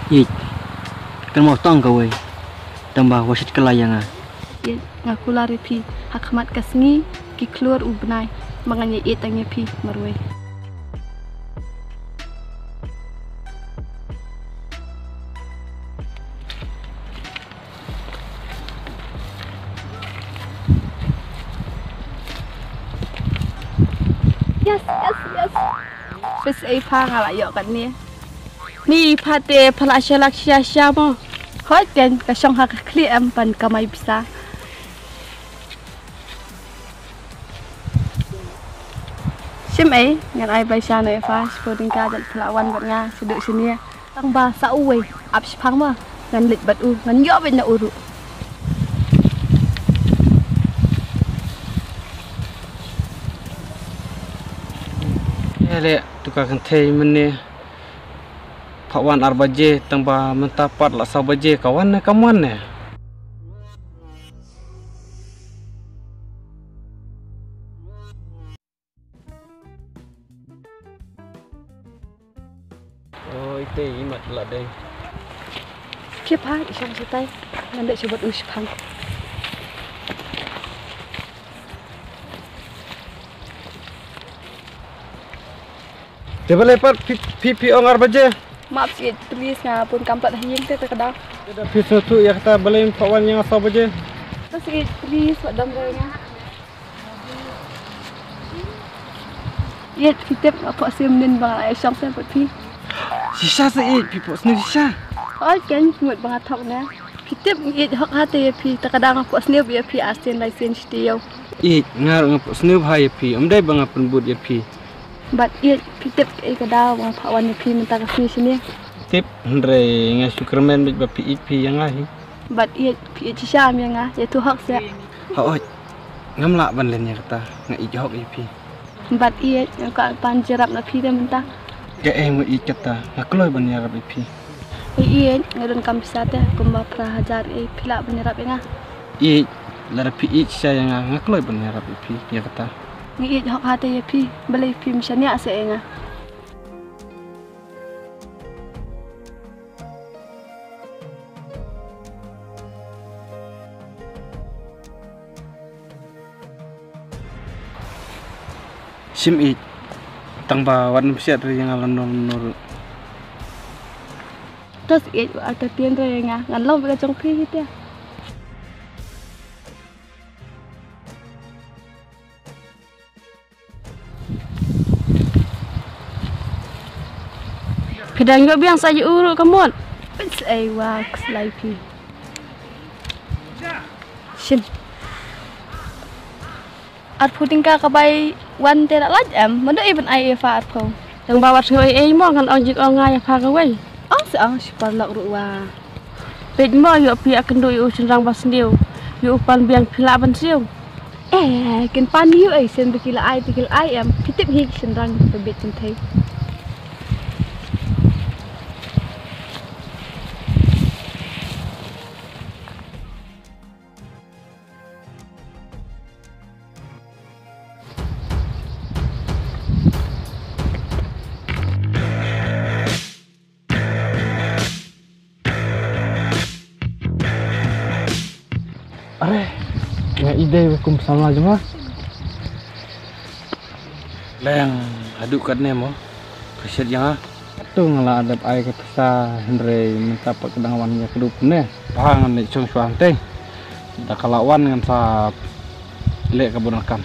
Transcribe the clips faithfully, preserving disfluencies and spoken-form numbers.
Ïeit, kan mawtang kawei. Tang ba wat shit kylla ïa nga. Ïeit, nga kular ïa phi ha khmat ka sngi, ki khlur u bnai, ba ngan ïaieit tang ïa phi marwei. Yes, yes, yes. Bes ei pha, nga la ïoh katne. Ni pha te pha la shalak sha sha mo. Hooid kein, ka shong ha ka khlieh em ban kamai pisa. Shim ei, ngan ai bai sha na ïa pha, shiphew tyngka, jan pha la wan bad nga shaduh shane. Tang ba sa uwei ap shiphang ma, ngan leit bad u, ngan ïoh beit na u ruh. Ïa leh, tu ka kynthei mynne. Pha wan ar baje, tang ba mynta pat la saw baje, ka wan ne kam wan ne. Oh, ite i mat la dei. Khie pha, i shong shatai. Ngan dei sha bad u shiphang. Te balei pat phi, phi, phi ong ar baje? Map sih, please, nga bun kam pat ha ïing te, te ka daw. Te da phi sngewthuh ïa kata, balei pha wan ïa nga saw baje? Te sih, please, wat dom re nga. Ïeit, phi tip nga phohsniew mynnin ba nga la ïa shong seh bad phi. Shisha seh ïeit, phi phohsniew shisha? Hooid kein, mut ba nga thok ne. Phi tip nga ïeit hok ha te ïa phi, te ka dang nga phohsniew ïa phi arsien laisien shi taïew. Ïeit, nga ruh nga phohsniew bha ïa phi, ym dei ba nga pynbud ïa phi. Bad ïeit, phi tip kaei ka daw ba nga phah wan ïa phi mynta ka sngi shane? Tip, hynrei nga shu kyrmen beit ba phi ïeit phi ïa nga hi. Bad ïeit, phi ïeit shisha ïa nga, ïathuh hok seh. Hooid, ngam lah ban len ïa kata, nga ïeit hok ïa phi. Bad ïeit, nga kwah ban jyrap na phi te mynta. Kaei mo ïeit kata, nga kloi ban ïarap ïa phi. Ïeit, nga donkam pisa te kumba phra hajar, ïeit, phi lah ban ïarap ïa nga? Ïeit, lada phi ïeit shisha ïa nga, nga kloi ban ïarap ïa phi ïa kata. Nga ïeit hok ha te ïa phi, balei phim shaniah seh ïa nga? Shim ïeit, tang ba wat nym siat re ïa nga lano lano ruh. Tos ïeit, wat artatien re ïa nga, ngan long bad ka jong phi hi te. Phi dang ïoh biang sa ïa u ruh ka mut. Peit ei wa kslai phi. Shin. Arphew tyngka ka bai wan te la lait em, ma dei ban ai ïa pha arphew. Tang ba wat sngew ei ei mo ngan ong jik ong nga ïa pha kawei. Ong se ong shi paralok ruh wa. Peit mo ïoh phi ïakynduh ïa u shynrang ba sniew, ïa u pan biang phi lah ban siew. Eh, kin pan ïa u ei shen ba ki la ai, ba ki la ai em, phi tip hi ki shynrang ba bit kynthei. Are, nga i dei ba kum samla jong nga. Leng, haduh katne mo. Pyrshit ïa nga. Hato nga la dep ai ka pisa hynrei mynta pat ka dang wan ïa ka dup ne. Ba ngan leit shong shuwa hangtei. Da ka la wan ngan sa leh ka bun rakam.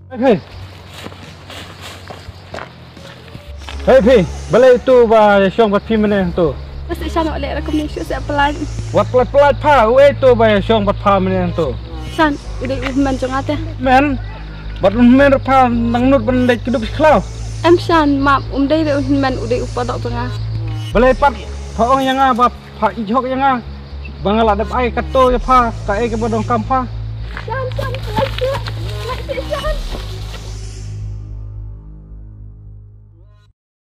Hei, hei. Hei phi, balei uto ba ïa shong bad phi mynne hangto? Bas ïa shano leh ra kumne shu seh pynlait. Wat pynlait pynlait pha, uei uto ba ïa shong bad pha mynne hangto? Shan, u dei u hynmen jong nga te. Men, bad u hynmen ruh pha nang nud ban leit kdup sha khlaw. Em Shan, map, um dei re u hynmen, u dei u paralok jong nga. Balei pat pha ong ïa nga ba pha ïeit hok ïa nga, ba nga la dep ai kato ïa pha kaei kaba donkam pha. Shan, Shan, pha lait sha, lait sha Shan.